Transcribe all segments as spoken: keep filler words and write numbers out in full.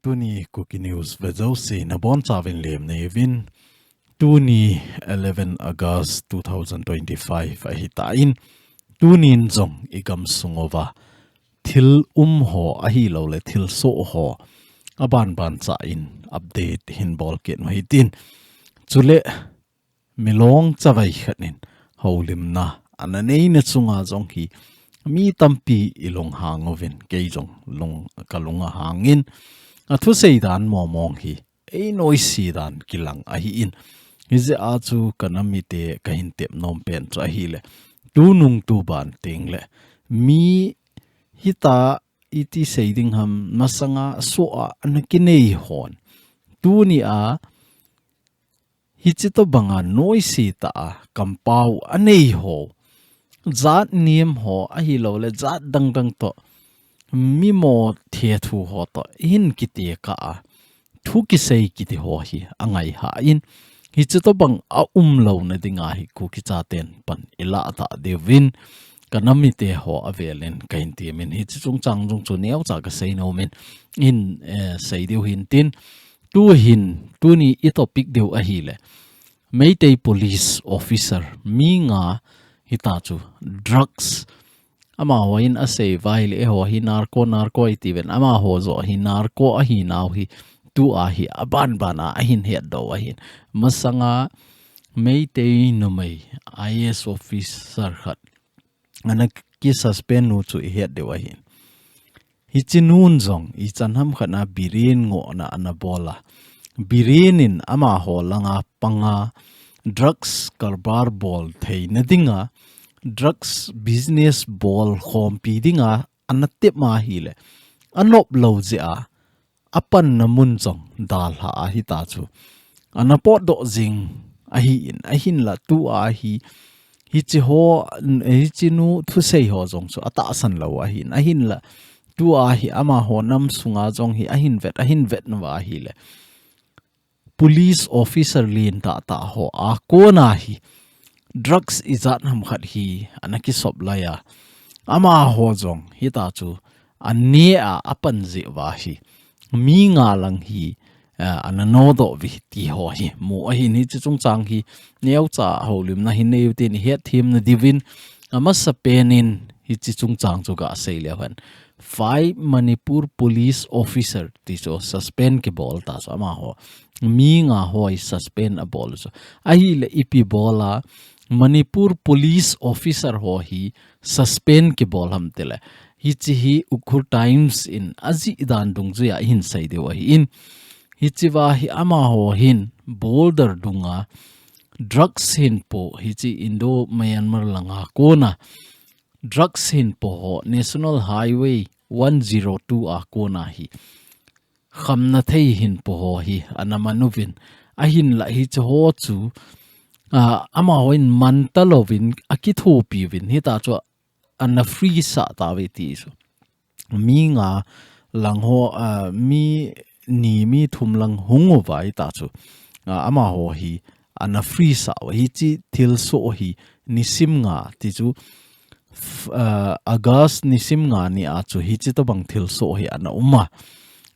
Tuni Kuki News vejouse nabonchauvin lemna neiyuvin. Tuni eleven August two thousand twenty-five ahitan, tunin jong igamsung uva thil um ho ahilouleh thilsoh ho abanban chain update hinbol kit u hitin. Chule milong chavai khat in houlimna ana neina chunga jong hi mi tampi ilunghang uvin, kei jong lung, kalung ahangin, athusei dan momong hi einoise dan kilang ahin. Hijeh a chu kanam mite kahin tep nom pen chu ahileh, tunung tuban tengleh mi hita iti sei ding ham, masanga soh a ana kinei hon, tunia hiche tobanga noise tah a kampau anei ho, jat nem ho ahilouleh jat dangdang toh, mimo thethu ho toh ihin kitekah a thu kisei kiti ho hi angaihah in, hiche tobang aumlouna dinga hi Kuki chaten pan ilah tah diuvin, kanam mite ho avelin kahin temin, hiche chungchang jong chu neocha kasei nomin, in, eh, sei diu hintin, tuhin, tuni itopic diu ahileh Meitei police officer mi nga hita chu drugs, amaho in asei uva ahileh, eiho hi narco, narco itiuvin, amaho joh hi narco ahinau hi tua hi abanban a ahin hetdoh u ahin. Masanga Meitei numei I A S officer khat ana kisuspend u chu ihet diu ahin. Hiche nun jong ichan ham khat a Biren ngohna ana bol a, Biren in amaho langa panga drugs karbar bol theina dinga, drugs business bol khompi dinga ana tep ma ahileh, anop lou jeh a apanna mun jong dalha ahita chu ana potdoh jing ahin, ahinlah tua hi, hiche ho, hiche nu thusei ho jong chu atahsan lou ahin, ahinlah tua hi amaho nam sunga jong hi ahin vet, ahin vetnauva ahileh police officer lentah tah ho a kona hi drugs ijat ham khat hi ana kisop lai a, amaho jong hita chu aneh a apan jeh uva hi mi nga lang hi, ah, ana nodoh uve ti ho hi mu ahin. Hiche chungchang hi neocha houlimna hin neiu tin ihet themna diuvin, amasapen in hiche chungchang chu gasei leu hen, five Manipur police officer ti chu suspend kibol ta chu amaho mi nga ho hi suspend abol chu ahileh, ipi bol a Manipur police officer ho hi suspend kibol ham tileh, hiche hi Ukhrul Times in ajih dan dungjuia ihin sei diu ahin. Hichea hi amaho hin border dunga drugs hinpo, hiche Indo-Myanmar langa kona drugs hinpo ho, National Highway one zero two a kona hi khamna thei hinpo ho hi ana man uvin, ahinlah hiche ho chu, ah, amaho in man talouvin akithopi uvin, hita chu ana free sah tauve ti chu. Mi nga lang ho, ah, mi ni mi thum lang hung uva hita chu, ah, amaho hi ana free sah uva, hiche thilsoh hi nisim nga ti chu, f-, ah, August nisim nga nia chu hiche tobang thilsoh hi ana um a,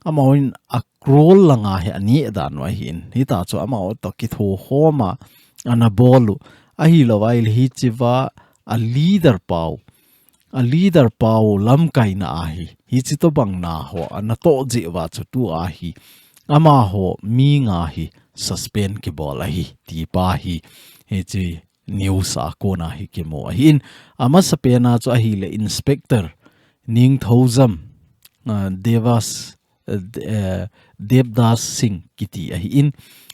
amaho in a crore langa hi aneh dan u ahin, hita chu amaho toh kithokhom a ana bol u, ahilouva ahileh hichea a leader pau, a leader pau lamkaina a hi, hiche tobang na ho ana toh jeh uva chu tua hi amaho mi nga hi suspend kibol ahi ti pa hi hiche news a kona hi kimu ahin. Amasapen a chu ahileh Inspector Ningthoujam, ah, Devas, eh, Debdas Singh kiti ahin,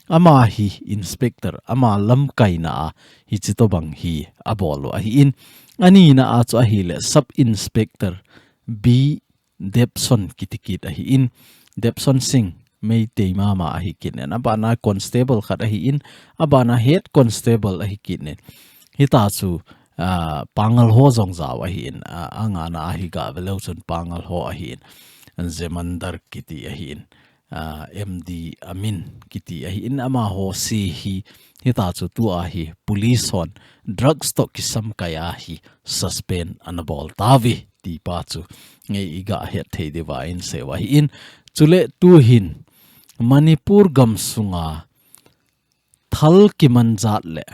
ama hi inspector, ama lamkaina a hiche tobang hi abol u ahin. Anina a chu ahileh Sub Inspector B Debson kiti kit ahin, Debson Singh Meitei mama ahi kit in, abana constable khat ahin, abana head constable ahi kit in. Hita chu, ah, Pangal ho jong jao ahin, ah, angana ahi gave leu chun Pangal ho ahin, Zemandar kiti ahin, ah, M D Amin kiti ahin, amaho se hi, hita chu tua hi police hon drugs toh kisamkai a hi suspend ana bol tauve ti pa chu ngei iga het thei diuva insei u ahin. Chule tuhin Manipur gamsunga thal kimanjat le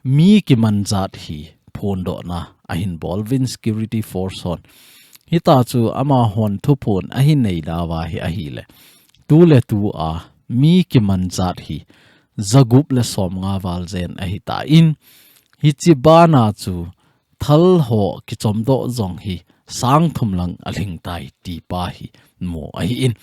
mi kimanjat hi phondohna ahin bol uvin security force hon. Hita chu amahon thuphon ahin nei nauva hi ahile, tu le tu a mi kimanjat hi jagup le somnga val jen ahitan, hiche bana chu thal ho kichomdoh jong hi sang thum lang alhing tai ti pa hi mu ahin.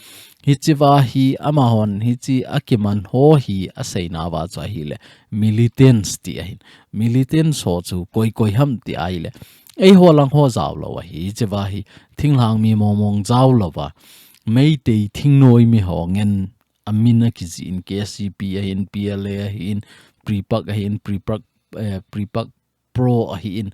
Hichea hi amahon hiche akiman ho hi asei nauva chu ahile militants ti ahin. Militants ho chu koi koi ham ti ahile, eiho lang ho jao lou ahi. Hichea hi thinglhang mi mong mong jao louva, Meitei thingnoi mi ho ngen amin akijih in, K C P ahin, P L A ahin, PREPAK ahin, PREPAK, eh, PREPAK Pro ahin,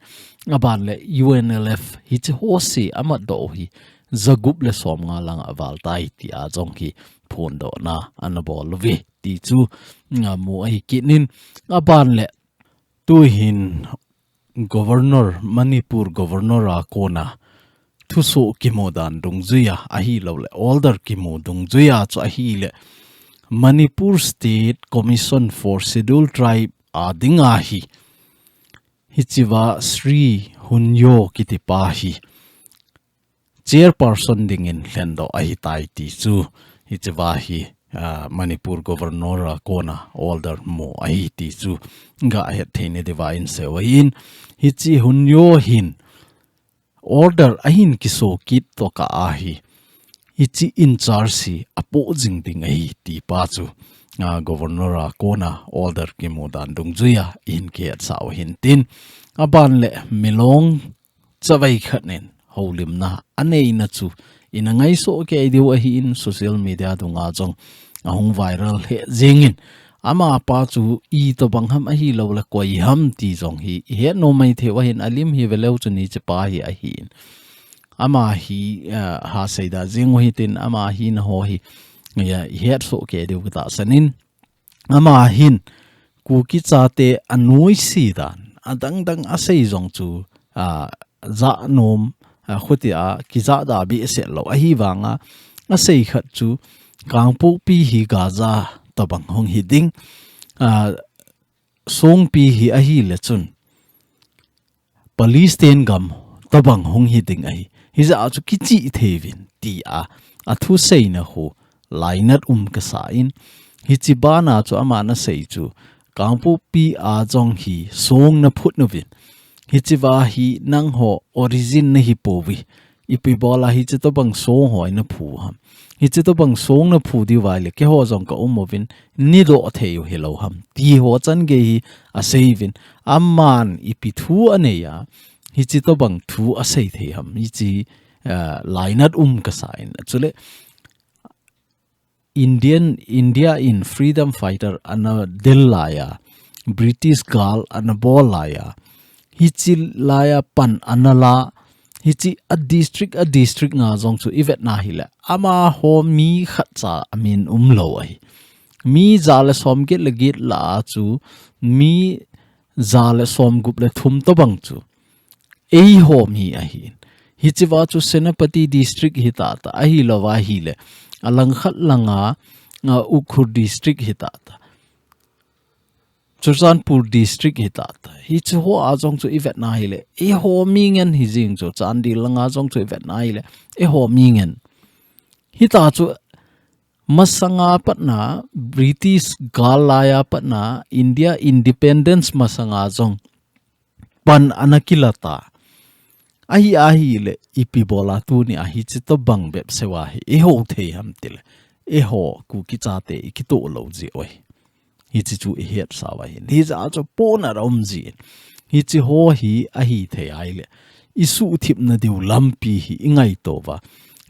aban le U N L F, hiche ho se amatdoh hi jagup le somnga lang aval tai tia jong hi phondohna ana bol uve ti chu, mm, amu ahi kit in, aban le tuhin Governor, Manipur Governor a kona thusoh kimu dan dungjuia ahilou le order kimu dungjuia chu ahile, Manipur State Commission for Scheduled Tribe a dinga hi, hichea Sri Hunyo kiti pa hi chairperson dingin lhendoh ahitai ti chu, hichea hi, ah, Manipur Governor a kona order mu ahi ti chu, ga het theina diuva in seiu ahin, hiche Hunyo hin order ahin kiso kit tokah a hi, hiche in charge hi apoh jing ding ahi ti pa chu, ah, Governor a kona order kimu dan dungjuia ihin kihetsah u hintin, aban le milong chavai khat nin houlimna aneina chu ina ngaisah kei diu ahin, social media dunga jong ahung viral lheh jingin, amapa chu itobang ham ahilou le koi ham ti jong hi ihet nom maithei u ahin, alim hi veleu chun hiche pa hi ahin. Ama hi, eh, ha seida jing u hitin, ama hina ho hi, eh, ihet soh kei diu katahsan in. Ama hin Kuki chate anoise dan, adang dang asei jong chu, ah, jah nom, ah, khutia kijahda behseh lou ahi vanga, asei khat chu Kangpokpi hi Gaza tobang hung hi ding, ah, Songpi hi ahile chun Palestine gam tobang hung hi ding ahi. Hijeh a chu kichih thei uvin tia athuseina khu lainat um kasa in, hiche bana chu aman asei chu Kangpokpi a jong hi song naphut uvin, hichea hi nangho origin nahi pouve. Ipi bola hiche tobang song ho ina phu ham? Hiche tobang song naphu diu vai le, keiho jong ka um uvin, nei doh thei u hilou ham? Ti ho chan gei hi asei uvin. Aman ipi thu anei a, hiche tobang thu asei thei ham? Hiche, eh, lainat um kasa in. Chule, Indian, India in freedom fighter ana del laiya, British gal ana bol laiya, hiche laiya pan ana la, hiche a district, a district nga jong chu ivetna hile, amaho mi khatcha amin umlou ahi. Mi ja le somget le get lah a chu, mi ja le somgup le thum tobang chu eiho mi ahin. Hichea chu Senapati district hitata, ahilouva ahile, alangkhat langa, a, Ukhrul district hitata, Churachandpur district hitata, hiche ho a jong chu ivetna hile, eiho mi ngen hi jing chu, Chandel langa jong chu ivetna hile, eiho mi ngen. Hita chu masanga patna, British gal laiya patna, India independence masanga jong pan ana kila ta. Ahi, ahile, ipi bola tunia hiche tobang bep seiuva hi eiho thei ham tile, eiho Kuki chate ikitoh lou jeh uve. Hiche chu ihetsa uva hin, hijeh a chu pona ra um jin. Hiche ho hi ahithei ahile, isuhthipna diu lampi hi ingaito uva,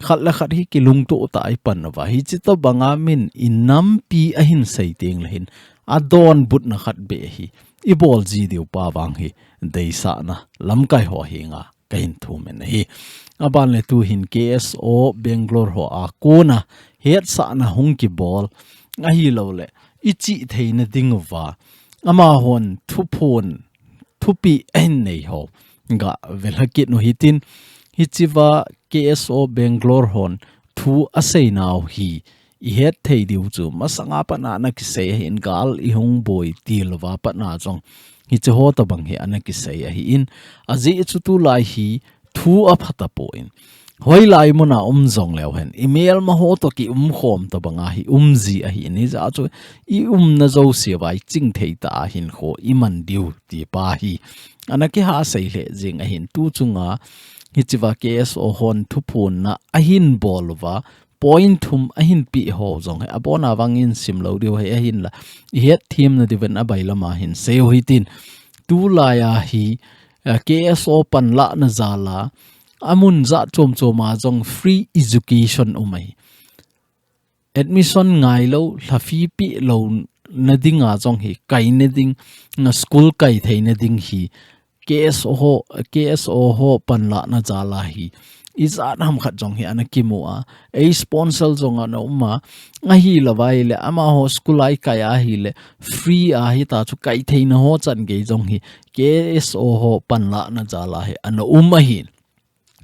khat le khat hi kilungtoh tah a ipan uva, hiche tobanga min inampi ahin sei teng le hin, adonbutna khat beh hi ibol ji diu pa vang hi deisahna lamkai ho henga kahin thum in ahi. Aban le tuhin K S O Bangalore ho a kona hetsahna hung kibol ahilou le, ichih theina dinguva amahon thuphon, thupeh ahin nei ho ga velha kit u hitin, hichea K S O Bangalore hon thu aseinau hi ihet thei diu chu masanga patna ana kisei ahin, gal ihung boi til uva patna jong hiche ho tobang hi ana kisei ahin, ajeh chu tulai hi thu apha tapon. Hoilai muna um jongleu hen, imelma ho toh kiumkhom tobanga hi umji ahin, hijeh chun iumna jouse uva iching thei tah a hinkho iman diu tipa hi ana kihasei lheh jing ahin, tu chunga hichea KSO hon thuphonna ahin bol uva, point thum ahin peh ho jong hi abona vangin simlou diu hi ahinla, ihet themna diuvin abailama hin seiu hitin. Tulai a hi, eh, KSO panlahna jal a, amun jat chom chom a jong free education um ahi. Admission ngailou, lhafi pehlou na dinga jong hi, kaina ding, na school kai theina ding hi, KSO ho, KSO ho panlahna jal a hi ijat ham khat jong hi ana kimu a, ei sponsor jong ana um a, ahilouva ahile, amaho school a ikai ahile, free a hita chu kai theina ho chan gei jong hi, KSO ho panlahna jal a hi ana um ahin.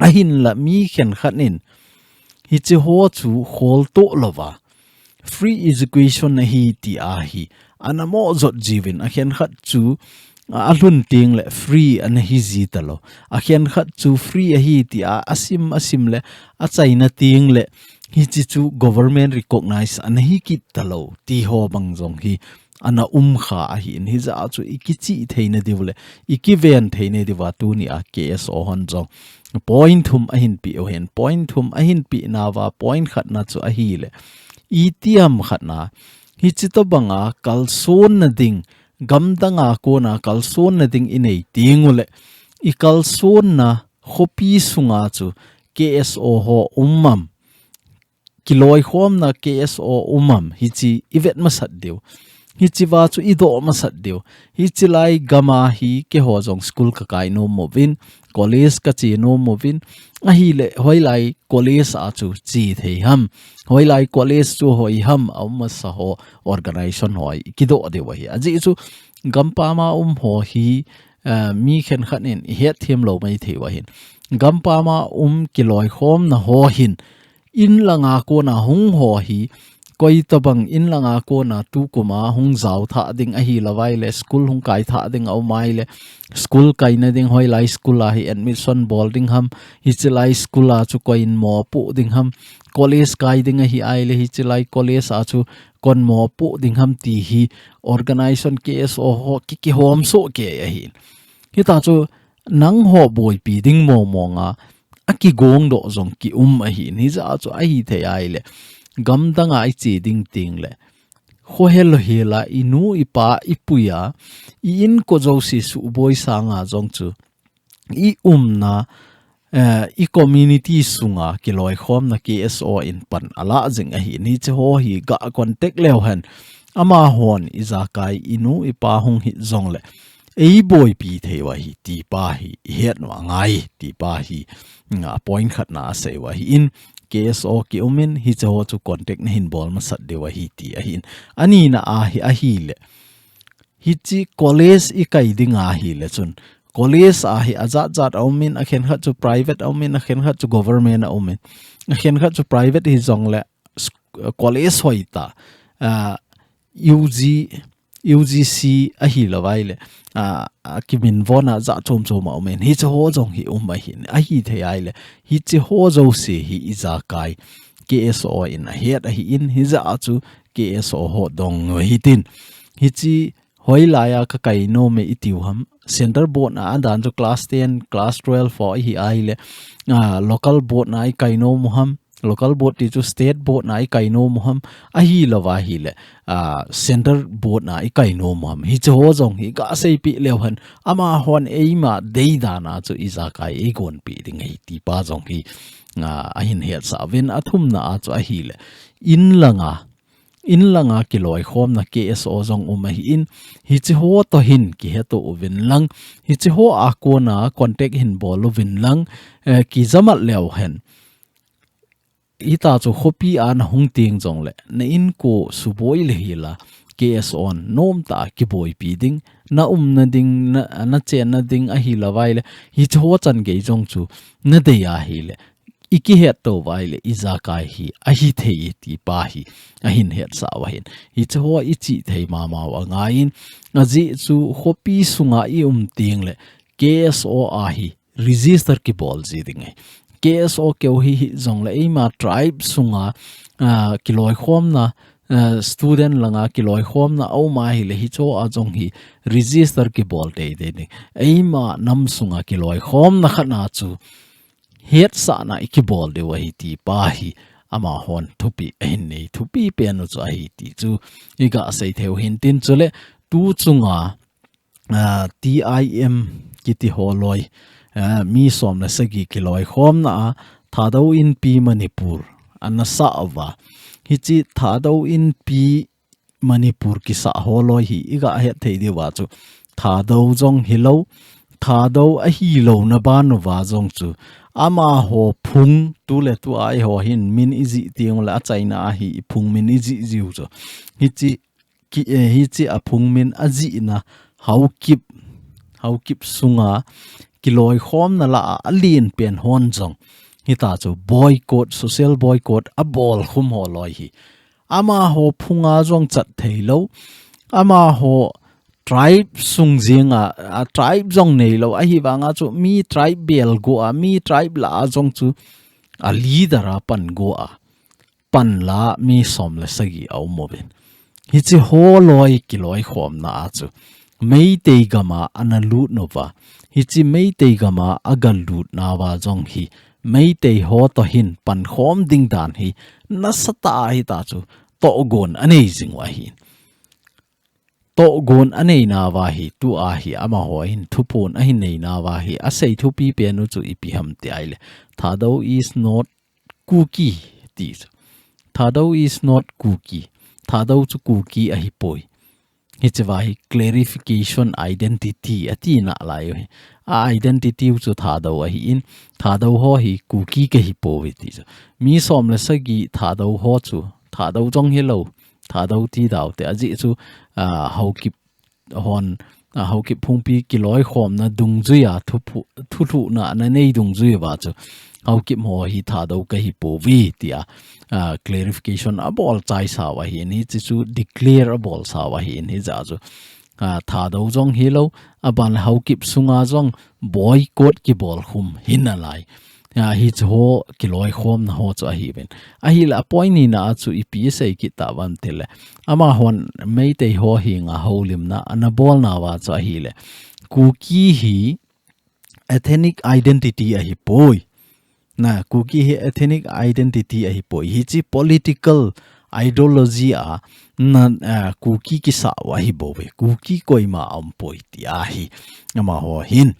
Ahinla mi khenkhat in hiche ho chu kholtoh louva, free education ahi ti ahi, ana mo jot jiuvin, akhenkhat chu, a, alhun tengle free ana hiji talou. Akhenkhat chu free ahi tia asim, asim le, achaina tengle, hiche chu government recognize ana hi kit talou, ti ho bang jong hi ana um kha ahin, hijeh chun ikichih theina diu le, ikiven theina diuva tunia KSO hon jong point thum ahin peh u ahin, point thum ahin peh nauva, point khatna chu ahile, itiham khatna, hiche tobanga kalsonna ding, gamdanga kona kalsonna ding inei tengule, ikalsonna khopi sunga chu KSO ho um am, kiloikhomna KSO um am, hiche ivet masat diu. Hichea chu idoh masat diu. Hichelai gam a hi keiho jong school kakai nom uvin, college kache nom uvin, ahile hoilai college a chu che thei ham, hoilai college chu hoi ham, aum masa ho, organization ho ikidoh diu ahi. Ajeh chu gampam a um ho hi, eh, mi khenkhat in ihet them lou maithei u ahin. Gampam a um kiloikhomna ho hin, inlanga kona hung ho hi, koi tobang inlanga kona tukum a hung jao thah ding ahilouva ahile, school hung kai thah ding aum ahile, school kaina ding, hoilai school a hi admission bol ding ham, hichelai school a chu koiin mopoh ding ham, college kai ding ahi ahile, hichelai college a chu koiin mopoh ding ham ti hi, organization KSO ho ki, kihom soh kei ahin. Hita chu nangho boipi ding mong mong a, akigong doh jong kium ahin, hijeh chun ahithei ahile, gamdanga iche ding tengle, khohel hel a, inu, ipa, ipui a, i-inko jouse suboi sanga jong chu, iumna, eh, icommunity sunga kiloikhomna KSO in pan alah jing ahin, hiche ho hi ga contact leu hen, amahon ijakai, inu, ipa hung hit jongle, eiboipi thei u ahi, tipa hi ihet u angai, tipa hi, mm, a point khatna asei u ahin, KSO kium in, hiche ho chu contact nahin bol masat diu ahi ti ahin. Anina a hi ahile, hiche college ikai ding ahile chun, college a hi ajat jat aum in, akhenkhat chu private aum in, akhenkhat chu government aum in, akhenkhat chu private hijongle, s-, college hoitah, ah, UG, UGC ahilouva ahile, ah, akiminvona jat chom chom aum in, hiche ho jong hi um ahin, ahithei ahile, hiche ho jouse hi ijakai, KSO in ahet ahin, hijeh chun KSO ho dong u hitin. Hiche hoilai a kakai nom e itiu ham, centre board a, adan chu class ten, class twelve ho ahi ahile, ah, local board a ikai nom u ham, local board ti chu state board a ikai nom u ham, ahilouva ahile, ah, centre board a ikai nom u ham. Hiche ho jong hi ga seipeh leu hen, amahon eima deidan a chu ijakai eigonpeh ding ahi, tipa jong hi, ah, ahin hetsah uvin, athumna a chu ahile, inlanga, inlanga kiloikhomna KSO jong um ahin, hiche ho toh hin kiheto uvin lang, hiche ho a kona contact hin bol uvin lang, eh, kijamat leu hen, hita chu khopi a nahung teng jongle, na inko suboi le hel a, KSO in nomtah a kiboipi ding, naumna ding, na, nachenna ding ahilouva ahile, hiche ho chan gei jong chu nadei ahile, ikihet tou uva ahile ijakai hi ahithei e ti pa hi ahin hetsah uva ahin. Hiche ho ichih thei mama u angaiyin, ajeh chu khopi sunga i um teng le K S O a hi register kibol ji ding ahi. K S O keu hi hijongle eima tribe sunga, ah, kiloikhomna, ah, student langa kiloikhomna aum ahile hicho a jong hi register kibol teitei ding. Eima nam sunga kiloikhomna khat na chu hetsahna ikibol diu ahi ti pa hi amahon thupi ahin nei, thupi pen u chu ahi ti chu iga sei thei u hintin, chule tu chunga, ah, T I M kiti holoi, ah, mi som le sagi kiloikhomna a Thadou Inpi Manipur ana sah uva. Hiche Thadou Inpi Manipur kisah holoi hi iga het thei diu va chu Thadou jong hilou, Thadou ahilouna ban uva jong chu amaho phung tuletu a eiho hin min ijih teng ule achaina a hi iphung min ijih jiu chu. Hiche ki, eh, hiche aphung min ajihna Haokip, Haokip sunga kiloikhomna lah a alen pen hon jong hita chu boycott, social boycott abol khum holoi hi. Amaho phunga jong chat theilou. Amaho tribe sung jenga, a tribe jong neilou. Ahivanga chu mi tribe bel go a, mi tribe lah a jong chu a leader a pan go a. Panla mi som le sagi aum uvin. Hiche holoi kiloikhomna a chu Meitei gam a ana lut uva. Hiche Meitei gam a aga lut nauva jong hi Meitei ho toh hin pankhom ding dan hi nasatah a hita chu tohgon anei jing u ahin. Tohgon anei nauva hi tua hi amaho hin thuphon ahin nei nauva hi asei thupi pen u chu ipi ham ti ahile, Thadou is not Kuki ti chu. Thadou is not Kuki. Thadou chu Kuki ahipoi. Hiche va hi clarification identity ati nalai u hi. A identity u chu Thadou ahin, Thadou ho hi Kuki kahipouve ti chu. Mi som le sagi Thadou ho chu, Thadou jong hilou, Thadou ti dau te ajeh chu, ah, Haokip hon, ah, Haokip phungpi kiloikhomna dungjuia thuphu-, thulhuhna ana nei dungjuiya chu Haokip ho hi Thadou kahipouve tia, ah, clarification abol chai sau ahin, hiche chu declare abol sau ahin, hijeh a chu, ah, Thadou jong hilou, aban le Haokip sunga jong boycott kibol khum hi nalai. Ah, hiche ho kiloikhomna ho chu ahiuvin. Ahile a point nina a chu ipi sei kit tauvam tile, amahon Meitei ho henga houlimna ana bol nauva chu ahile, Kuki hi ethnic identity ahipoi. Na, Kuki hi ethnic identity ahipoi. Hiche political ideology a na, ah, Kuki kisah u ahibouve. Kuki koima aumpoi ti ahi. Amaho hin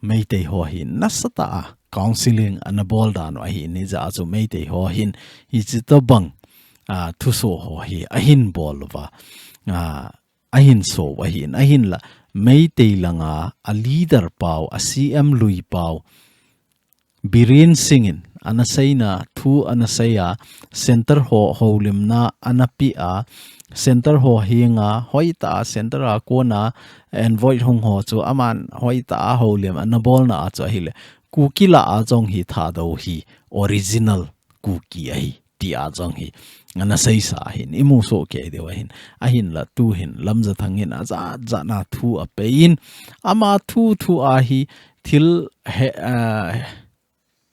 Meitei ho hin nasatah a counseling ana bol dan u ahin, hijeh a chu Meitei ho hin hiche tobang, ah, thuso ho hi ahin bol uva, ah, ahin so u ahin, ahinla Meitei langa a leader pau, a C M lui pau, Biren Singh in ana seina thu ana sei a, center ho houlimna ana pe a, center ho henga hoitah a center a kona envoy hung ho chu aman hoitah a houlim ana bolna a chu ahile, Kuki lah a jong hi Thadou hi original Kuki ahi tia jong hi ana seisa ahin, imu soh kei diu ahin. Ahinla tu hin Lamjathang hin ajat jat na thu apei in, ama thu thu a hi thil he, ah,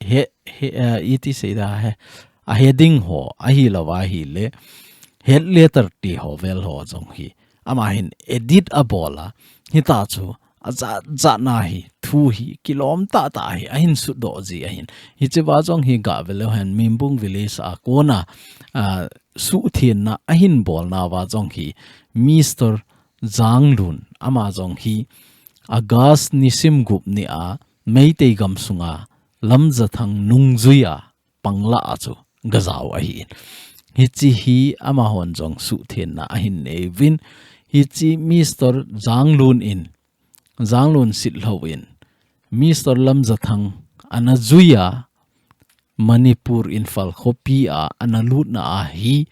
he, he, ah, iti sei da he, a heading ho ahilouva ahile, head letter ti ho vel ho jong hi ama hin edit abol a, hita chu ajat jat na hi thu hi kilom tahtah hi ahin sutdoh ji ahin. Hiche va jong hi gah ve leu hen Mimbung village a kona, ah, suhthenna ahin bolna va jong hi Mister Janglun, ama jong hi August nisim gup ni a Meitei gam sunga Lamjathang nungjuia pangla a chu gajao ahin. Hiche hi amahon jong suhthenna ahin nei uvin. Hiche Mister Janglun in, Janglun Sitlhou in, Mister Lamjathang ana juia Manipur Imphal khopi a ana lutna a hi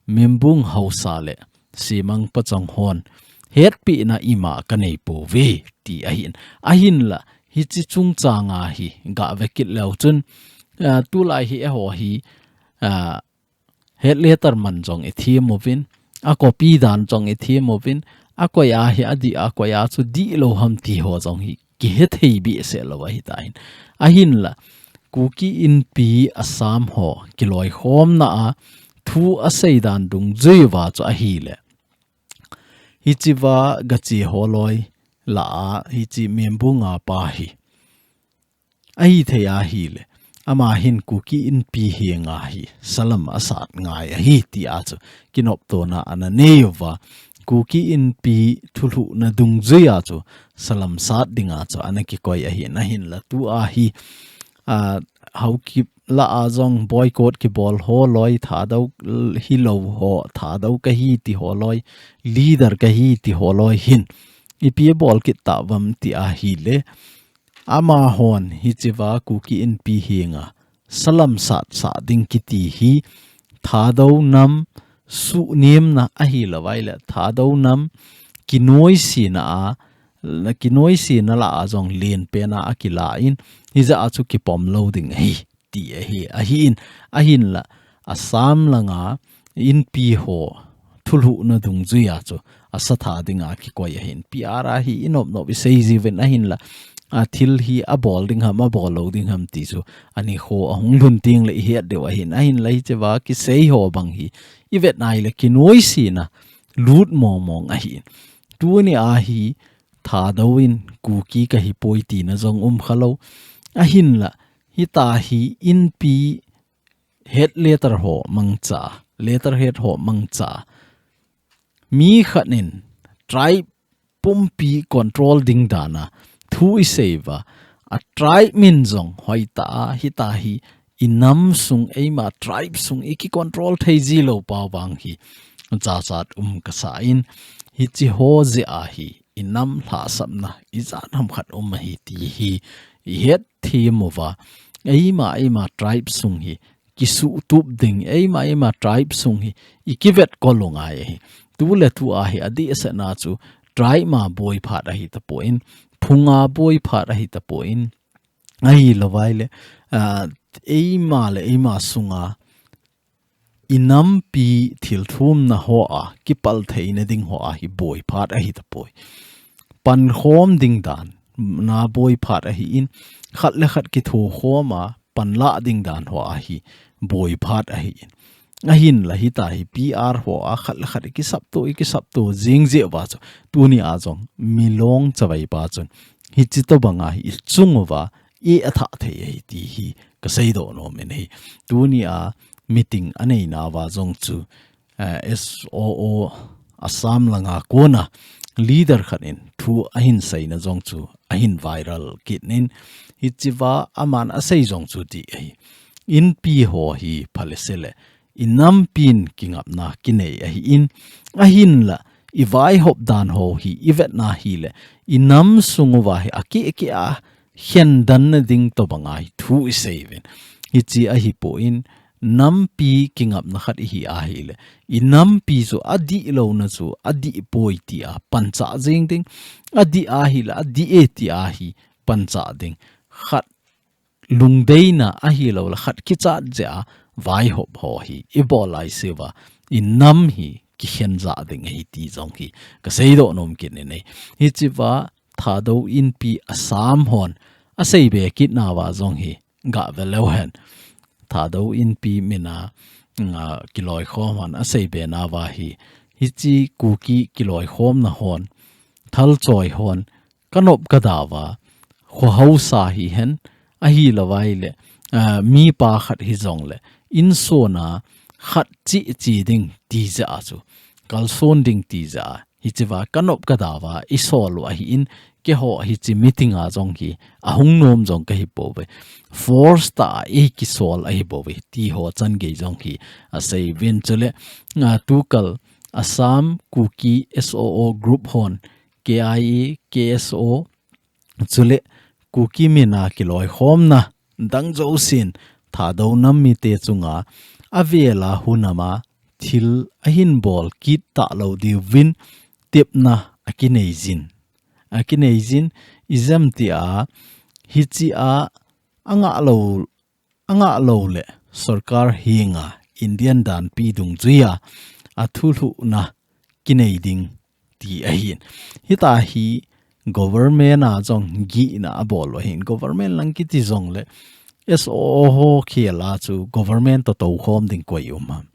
Mimbung haosa le Simang Pachong hon hetpina ima kanei pouve ti ahin. Ahinla hiche chungchang a hi gah ve kit leu chun ah, tulai hi eiho hi, ah, head letter man jong i them uvin, a copy dan jong i them uvin, a koi a hi a dih a koi a chu dih lou ham ti ho jong hi kihe thei behseh lou ahi tan. Ahinla, Kuki Inpi Assam ho kiloikhomna a thu a sei dan dungjui uva chu ahile, hiche va gache holoi la a hiche Membung a pa hi ahi thei ahile, ama hin Kuki Inpi henga hi salam asat ngai ahi ti a chu kinoptona ana nei uva, Kuki Inpi thulhuhna dungjui a chu salam sat dinga chu ana kikoi ahin, ahinla tua hi, a, Haokip la a jong boycott kibol holoi, Thadou hilou ho, Thadou kahi ti holoi, leader kahi ti holoi hin ipi bol kit ta uvam ti ahile, amahon hiche va Kuki Inpi henga salam sat sah ding kiti hi Thadou nam suhnemna ahilou vaile, Thadou nam kinoisena a, kinoisena la a jong lenpen a akilan, hijeh a chu kipom lou ding ahi ti ahi, ahin, ahinla, Assam langa Inpi ho thulhuhna dungjui a chu asatha dinga kikoi ahin, P R a hi inop nop i sei jiuvin ahinla, a thil hi abol ding ham, abol lou ding ham ti chu ani kho ahung lhun teng le i het diu ahin, ahinla hiche va kisei ho bang hi i vet nai le kinoisena lut mong mong ahin. Tuni a hi Thadou in Kuki kahi poi tina jong um kha lou. Ahinla, hita hi Inpi head letter ho mangcha, letterhead ho mangcha, mi khat in tribe pumpi control ding dan a thu i sei uva, a tribe min jong hoitah a, hita hi i nam sung, eima tribe sung i kicontrol thei ji lou pa vang hi jachat um kasa in, hiche ho jeh a hi i nam lhahsamna ijat ham khat um ahi ti hi i het them uva, eima, eima tribe sung hi kisuhtup ding, eima, eima tribe sung hi i kivetkol u ngai ahi. Tuletu a hi adehsetna chu tribe ma boi phat ahi tapon, phung a boi phat ahi tapon, ahilou vaile, ah, eima le eima sunga i nampi thilthumna ho a kipal theina ding ho a hi boi phat ahi tapoi. Pankhom ding dan na boi phat ahin, khat le khat kithokhom a panlah ding dan ho a hi boi phat ahin. Ahinla hita hi P R ho a khat le khat i kisapto, i kisapto jing jeh uva chu, tuni a jong Milong chavai pa chun hiche tobang a hi i chung uva i athah thei ahi ti hi kasei doh nom in ahi. Tuni a meeting anei nauva jong chu, eh, S O O Assam langa kona leader khat in thu ahin seina jong chu ahin viral kit in, hiche va aman asei jong chu ti ahi. Inpi ho hi phalese le i nampin kingapna kinei ahin, ahinla i vaihop dan ho hi i vetna hile i nam sung uva hi akeh akeh a khendanna ding tobang a hi thu i sei uvin. Hiche ahipon nampi kingapna khat ihi ahile, i nampi chu adih louna chu adih poi tia panchah jing ding, adih ahile adih e tia hi panchah ding. Khat lungdeina ahilou le khat kichat jeh a vaihop ho hi i bol lai seuva i nam hi kikhen jah ding ahi ti jong hi kasei doh nom kit in ahi. Hiche va Thadou Inpi Assam hon asei be kit nauva jong hi gah ve leu hen. Thadou Inpi mina, mm, a, kiloikhom hon asei be nauva hi, hiche Kuki kiloikhomna hon, Thalchoi hon, kanop kadau va, kho hausa hihen, ahilou vaile, a, mipa khat hijongle, insung a khat cheh cheh ding ti jeh a chu, kalson ding ti jeh a, hiche va kanop kadau va i sol u ahin, keiho hiche meeting a jong hi ahung nom jong kahi pouve. Force tah a i kisol ahi bouve ti ho chan gei jong hi asei uvin. Chule, a, tukal Assam Kuki S O O group hon, K I A, K S O, chule Kuki mina kiloikhomna dang jousen Thadou nam mite chunga avel a hunam a thil ahin bol kit talou diuvin tepna akinei jin. Akinei jin, ijeh ham tia, hiche a angah lou, angah lou le sorkar henga Indian danpi dungjuia athulhuhna kinei ding ti ahin. Hitahi government a jong gihna abol u ahin. Government lang kiti jongle S O O ho khela chu government toh toukhom ding koi um ham.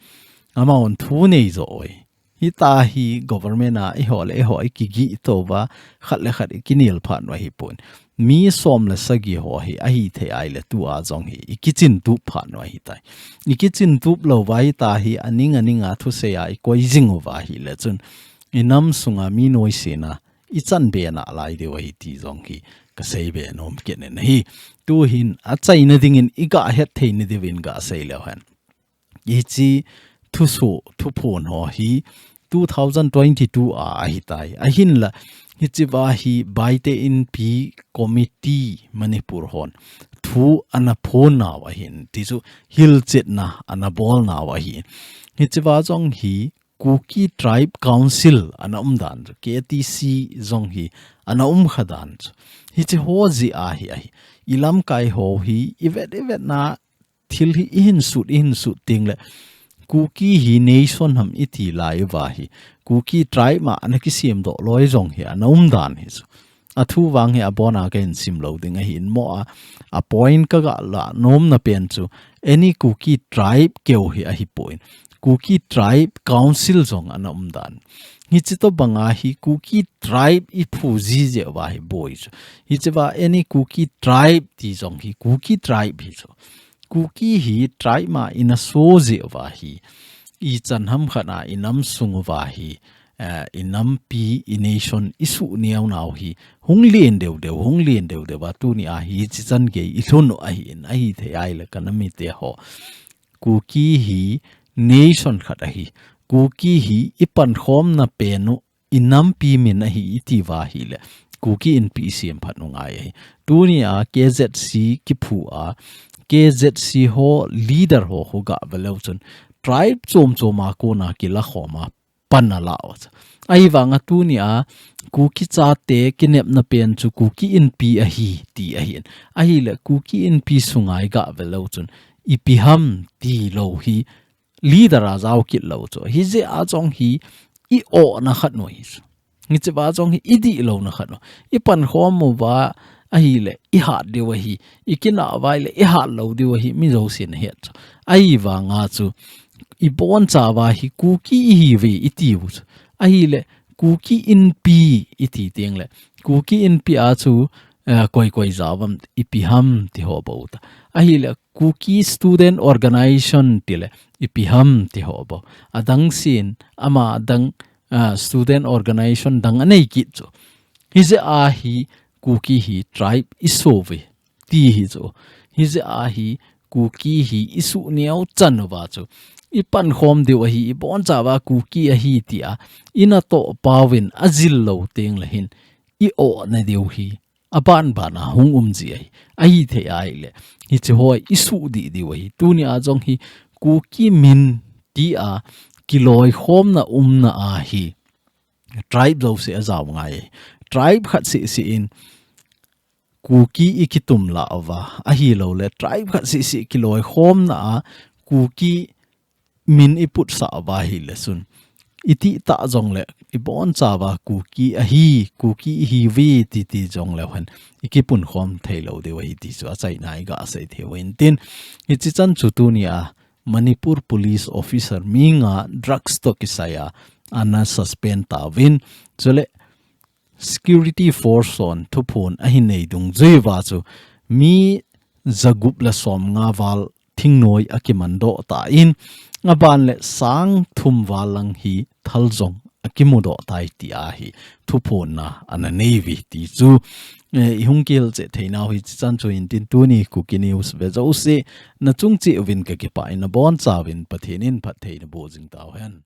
Amahon thu nei jo oi. Hitahi government a eiho le eiho ikigih touva, khat le khat ikinel phat u ahipon. Mi som le sagi ho hi ahithei ahile tua jong hi ikichintup phat u ahitai. Ikichintup louva hitahi aning aninga thusei a ikoi jing uva ahile chun inam sunga mi noisena ichan be nalai diu ahi ti jong hi kasei be nom kit in ahi. Tuhin achaina dingin igah hetthei na diuvin gasei leu hen. Hiche thusoh, thuphon ho hi two thousand twenty-two a ahitai. Ahinla, hichea hi Baite Inpi Committee Manipur hon thu ana phon nau ahin. Tichu hilchetna ana bol nau ahin. Hichea jong hi Kuki Tribe Council ana um dan chu, K T C jong hi ana um kha dan chu. Hiche ho jeh ahi ahi. Ilamkai ho hi ivet ivetna thil hi ihin sut, ihin sut tengle Kuki hi nation ham iti lai uva hi Kuki tribe ma ana kisem doh loi jong hi ana um dan hi chu. Athu vang hi abona kahin sim lou ding ahin mo a, a point kagah la nomna pen chu any Kuki tribe keu hi ahipon. Kuki Tribe Council jong ana um dan. Hiche tobanga hi Kuki tribe iphu jijeh uva hi boi chu. Hichea any Kuki tribe ti jong hi Kuki tribe hi chu. Kuki hi tribe ma ina so jeh uva hi ichan ham khat a inam sung uva hi, eh, inampi, ination isuh neo nau hi hung len deu deu, hung len deu deu a tunia hi hiche chan gei ilhun u ahin, ahithei ahile kanamite ho. Kuki hi nation khat ahi. Kuki hi ipankhomna pen u inampi min ahi iti uva ahile Kuki Inpi isem phat u ngai ahi. Tunia K Z C kiphu a, K Z C ho leader ho khu gah ve leu chun tribe chom chom a kona kilakhom a pan ala u chu. Ahivanga tunia Kuki chate kinepna pen chu Kuki Inpi ahi ti ahin. Ahile Kuki Inpi sunga igah ve leu chun ipi ham ti lou hi leader a jao kit lou chu. Hijeh a jong hi i-ohna khat u hi chu. Hichea jong hi idih louna khat u. Ipankhom uva ahile ihat diu ahi. Ikinah uva ahile ihat lou diu ahi. Mi jousen ahet chu. Ahivanga chu ibonchauva hi Kuki ihiuve itiu chu. Ahile Kuki Inpi iti tengle Kuki Inpi a chu, eh, koi koi jao ham, ipi ham ti ho bou ta. Ahile Kuki Student Organization tile ipi ham ti ho bou. Adang sen ama dang, ah, student organization dang anei kit chu. Hijeh a hi Kuki hi tribe iso uve ti hi chu. Hijeh a hi Kuki hi isuh neo chan uva chu ipankhom diu ahi, ibonchauva Kuki ahi tia inatoh pauvin ajil lou tengle hin i-ohna diu hi aban ban a hung um ji ahi. Ahithei ahile hiche ho isuh dih diu ahi. Tunia jong hi Kuki min tia kiloikhomna umna a hi tribe jouse ajao ngai ahi. Tribe khat seh seh in Kuki ikitum lah uva, ahiloule tribe khat seh seh kiloikhomna a Kuki min iputsah uva ahile chun itih tah jongle ibonchauva Kuki ahi, Kuki ihiuve titi jongleu hen ikipunkhom thei lou diu ahi ti chu achaina igah sei thei u hintin. Hiche chan chu tunia Manipur Police Officer mi nga drugs toh kisai a ana suspend tauvin. Chule Security Force hon thuphon ahin nei dungjuiva chu mi jagup le somnga val thingnoi akimandoh tan, aban le sang thum val lang hi thal jong akimudoh tai tia hi thuphonna ana neiuve ti chu, eh, ihung kihilchet theinau hiche chan chu hintin tuni Kuki News ve jouse nachung cheh uvin kakipah in nabonchauvin Pathen in phatthei naboh jing tauhen.